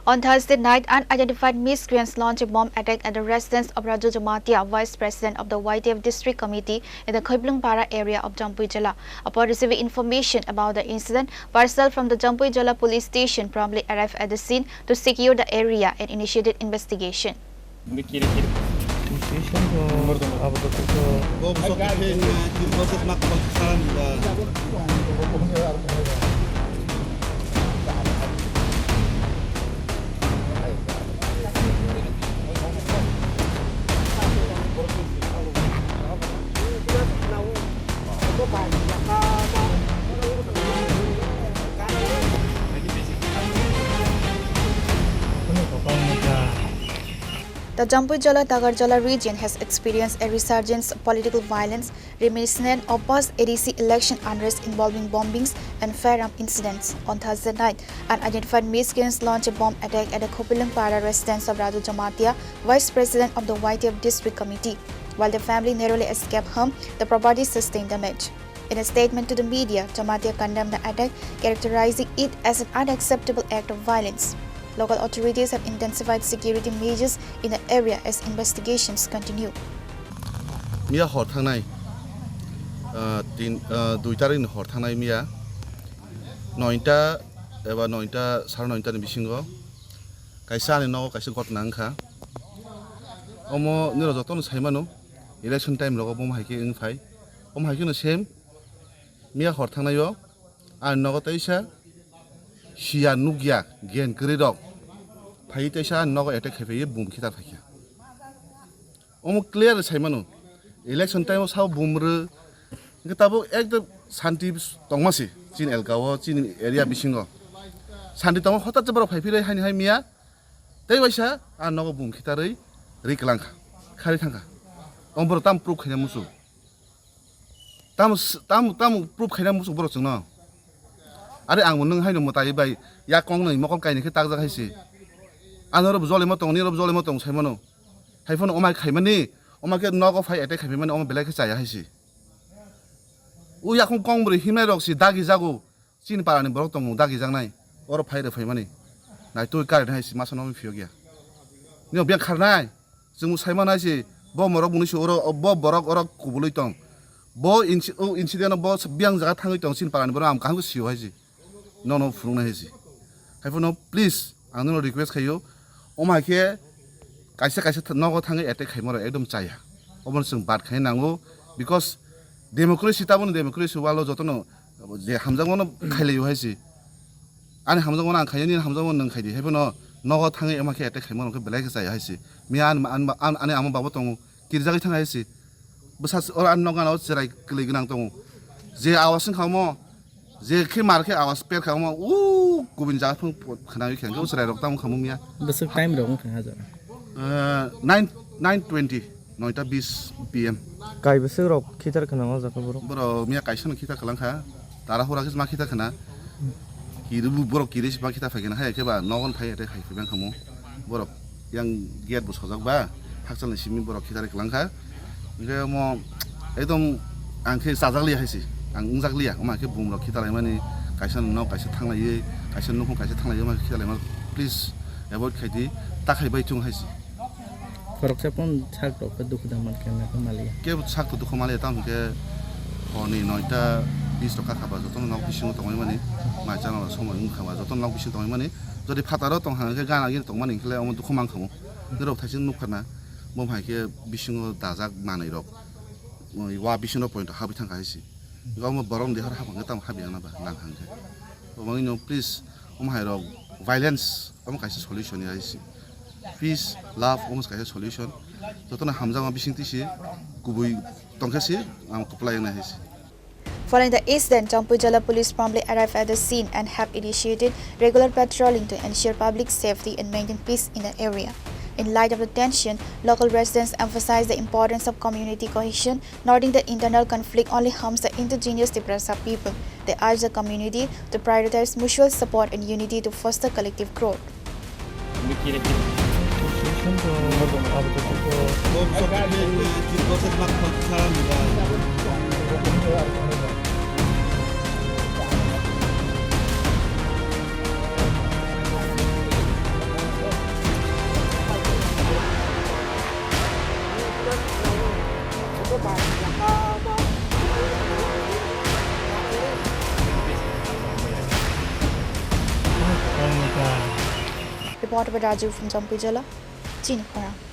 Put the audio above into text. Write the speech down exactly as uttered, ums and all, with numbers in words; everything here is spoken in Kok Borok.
On Thursday night, unidentified miscreants launched a bomb attack at the residence of Raju Jamatia, Vice President of the Y T F District Committee in the Khoiblungpara area of Jampui Jila. Upon receiving information about the incident, personnel from the Jampui Jila Police Station promptly arrived at the scene to secure the area and initiated investigation. The Jampui Jala Tagarjala region has experienced a resurgence of political violence reminiscent of past A D C election unrest involving bombings and firearm incidents. On Thursday night, unidentified miscreants launched a bomb attack at the Khopilungpara residence of Raju Jamatia, Vice President of the Y T F District Committee. While the family narrowly escaped harm, the property sustained damage. In a statement to the media, Jamatia condemned the attack, characterizing it as an unacceptable act of violence. Local authorities have intensified security measures in the area as investigations continue. Miya hor thangnai, ah, tin, ah, dui tarikni hor thangnai miya noita eba noita, sare noita ni bisingo kaisa ani nogo kaisa ghotna wngkha. Omo nirok jotono sai mano, election time rogo bo hai khe wng phai. Omo hai kheno same, miya hor thangnai o ani nogo teisa siya nukya gen kwrwi rok phai teisa ani nogo attack khai phai bum khitar phai kha. Omo clear sai mano, election time o sao bum rw, hwnkhe tabuk ekdom shanti tongma se chini elka o, chini area bisingo shanti tongma, hothat se borok phai phirwi haini hai miya tei waisa a nogo bum khitarwi ri kwlang kha, kharwi thang kha. Omo borok tamo proof khaina muchung? Tamo s-, tamo, tamo proof khaina muchung borok chwngno? Are ang bo nwng haino mwtai bai yak kong nwi mokol kainwi khe takjak hai se. Ano oro bo jolima tong, nini oro bo jolima tong sai mano. Hai phano omai khaimani, omai khe nogo phai attack khaimani, omo belai khe chaya hai se. O yakung kong bwrwi himnai rok se dagi jago. Chini parani borok tongo dagijaknai, oro phai rw phaimani. Naitugwi current hai se masa nokni phiyok ya. Nini biyang kharnai, chwng sai manai se, bo morok buni se oro, bo borok oro kubului tong. Bo inci-, o incident o bo biyang jaga thangwi tong, chini parani borok ang kaham khe sio hai se. Nono phunuknai hai se. Hai phano please, ang nono request khaio, omo hai khe kaisa kaisa th-, nogo thangwi attack khaima rok ekdom chaya. Obono chwng bad khaina nango, because democracy, taboni democracy world o jotono je hamjakmano khailaio hai se. Ani hamjakmano ang khainai, nini hamjakmano nwng khaidi. Hai phano nogo thangwi omo khe attack khaima rok khe belai khe chaya hai se. Miya ani, ani, ani, ani ama babo tongo, kirjagwi thang hai se. Bwsa oro ani nok gana o chwrai kwlwi gwnang tongo. Je awas wngkha omo, je khe mar khe awas per kha omo, o kubun jaga phung khwnawi khe hwnkhe o chwrai rok tamo khamung ya. Bwswk time rok wngkha ha jora? Eh, nine, nine twenty, noita bis P M. Kai bwswk rok khitar khwna o jaga borok? Borok miya kaisa no khitar kwlang kha. Tara hura khe ma khitar khwna. Kiri bu borok kiri si ma khitar phai khwna, hai khe ba nogon phai attack khai phai bang khamu. Borok yang gate bo sojak ba, hakchal ni simi borok khitar kwlang kha. Hingke omo ekdom ang khe chajak liya hai se, ang wngjak liya, omo hai khe bumrok khitalaimani, kaisa nok kaisa thanglaiwi, kaisa nukhung kaisa thanglaiwi, omo hai khe khitalaima, please avoid khai di, ta khai bai thung hai se. Khoroksa pon sak rok khe dukhu da man khe na khe maliya. Kebo sak to dukhu maliya, tamo hingke horni noita bis rok kha ba, jotono nok bisingo tongwi mani, mai chana somoi wngkha ba, jotono nok bisingo tongwi mani, jodi phataro tong hang khe gana gini tongmani hingkhe omo dukhu man khamu. Norok thaising nukha na, bo hai khe bisingo dajak manwi rok, wa bisingo point habwi thangkha hai se. Omo borok ni dehor hapang khe tamo habya na ba nang hang khe. Omo no please, omo hai rok violence omo kaisa solution ya hai se. Peace, love omo kaisa solution. Jotono hamjakma bising twi se kubui tong khe se ang kwplai wngnai hai se. Following the incident, Jampui Jala Police promptly arrived at the scene and have initiated regular patrolling to ensure public safety and maintain peace in the area. In light of the tension, local residents emphasized the importance of community cohesion, noting that internal conflict only harms the indigenous Tiprasa people. They urged the community to prioritize mutual support and unity to foster collective growth. Reporter by Raju from Jampui Jala, Chini Khorang.